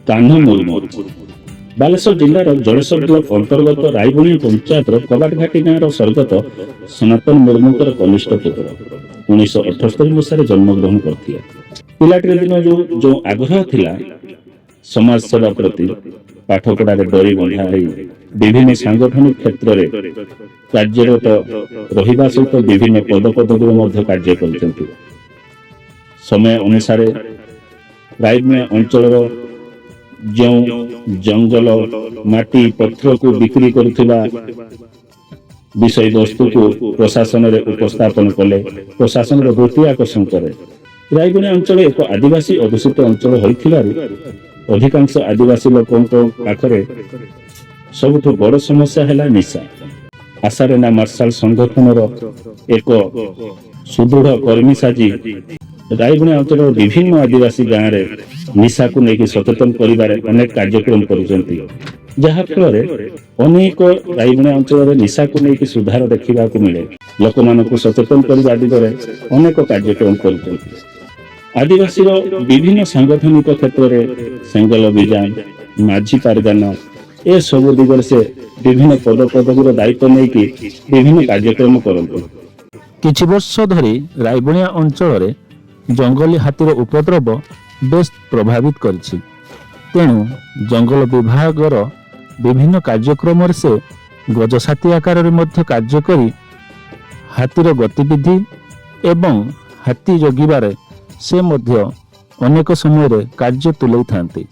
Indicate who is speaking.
Speaker 1: କାହ୍ନୁ ମୁର୍ମୁ ବାଲେଶ୍ୱର ଜିଲ୍ଲାର ଜଳେଶ୍ୱର ବ୍ଲକ ଅନ୍ତର୍ଗତ ରାଇବଣିଆ ପଞ୍ଚାୟତର କବାଟଘାଟି ଗାଁର ସ୍ୱର୍ଗତ ସନାତନ ମୁର୍ମୁଙ୍କର କନିଷ୍ଠ ପୁତ୍ର। 1978 ମସିହାରେ ଜନ୍ମଗ୍ରହଣ କରିଥିଲେ। ପିଲାଟିର ଦିନ ଯୋଉ ଯୋଉ ଆଗ୍ରହ ଥିଲା ସମାଜ ସେବା ପ୍ରତି, ପାଠପଢ଼ାରେ ଡୋରି ବନ୍ଧା ହେଇ ବିଭିନ୍ନ ସାଂଗଠନିକ କ୍ଷେତ୍ରରେ କାର୍ଯ୍ୟରତ ରହିବା ସହିତ ବିଭିନ୍ନ ପଦପଦବୀରେ ମଧ୍ୟ କାର୍ଯ୍ୟ କରିଛନ୍ତି। ସମୟ ଅନୁସାରେ ରାଇବଣିଆ ଅଞ୍ଚଳର ଯେଉଁ ଜଙ୍ଗଲ ମାଟି ପଥରକୁ ବିକ୍ରି କରୁଥିବା ବିଷୟବସ୍ତୁକୁ ପ୍ରଶାସନରେ ଉପସ୍ଥାପନ କଲେ, ପ୍ରଶାସନର ଦୃଷ୍ଟି ଆକର୍ଷଣ କରେ। ରାଇବଣିଆ ଅଞ୍ଚଳ ଏକ ଆଦିବାସୀ ଅଧ୍ୟୁଷିତ ଅଞ୍ଚଳ ହୋଇଥିବାରୁ ଅଧିକାଂଶ ଆଦିବାସୀ ଲୋକଙ୍କ ପାଖରେ ସବୁଠୁ ବଡ଼ ସମସ୍ୟା ହେଲା ନିଶା। ଆଶାରେନା ମାର୍ଶାଲ ସଂଗଠନର ଏକ ସୁଦୃଢ଼ କର୍ମୀ ସାଜି ରାଇବଣିଆ ଅଞ୍ଚଳର ବିଭିନ୍ନ ଆଦିବାସୀ ଗାଁରେ ନିଶାକୁ ନେଇକି ସଚେତନ କରିବାରେ ଅନେକ କାର୍ଯ୍ୟକ୍ରମ କରୁଛନ୍ତି, ଯାହା ଫଳରେ ଅନେକ ରାଇବଣିଆ ଅଞ୍ଚଳରେ ନିଶାକୁ ନେଇକି ସୁଧାର ଦେଖିବାକୁ ମିଳେ। ଲୋକମାନଙ୍କୁ ସଚେତନ କରିବା ଦିଗରେ ଅନେକ କାର୍ଯ୍ୟକ୍ରମ କରୁଛନ୍ତି। ଆଦିବାସୀର ବିଭିନ୍ନ ସାଂଗଠନିକ କ୍ଷେତ୍ରରେ ସେଙ୍ଗଲ ଅଭିଯାନ, ମାଝି ପାରଗାନା, ଏସବୁ ଦିଗରେ ସେ ବିଭିନ୍ନ ପଦପଦବୀର ଦାୟିତ୍ୱ ନେଇକି ବିଭିନ୍ନ କାର୍ଯ୍ୟକ୍ରମ କରନ୍ତି। କିଛି ବର୍ଷ ଧରି ରାଇବଣିଆ ଅଞ୍ଚଳରେ ଜଙ୍ଗଲୀ ହାତୀର ଉପଦ୍ରବ ବେଶ ପ୍ରଭାବିତ କରିଛି। ତେଣୁ ଜଙ୍ଗଲ ବିଭାଗର ବିଭିନ୍ନ କାର୍ଯ୍ୟକ୍ରମରେ ସେ ଗଜସାଥୀ ଆକାରରେ ମଧ୍ୟ କାର୍ଯ୍ୟ କରି ହାତୀର ଗତିବିଧି ଏବଂ ହାତୀ ଜଗିବାରେ ସେ ମଧ୍ୟ ଅନେକ ସମୟରେ କାର୍ଯ୍ୟ ତୁଲାଇଥାନ୍ତି।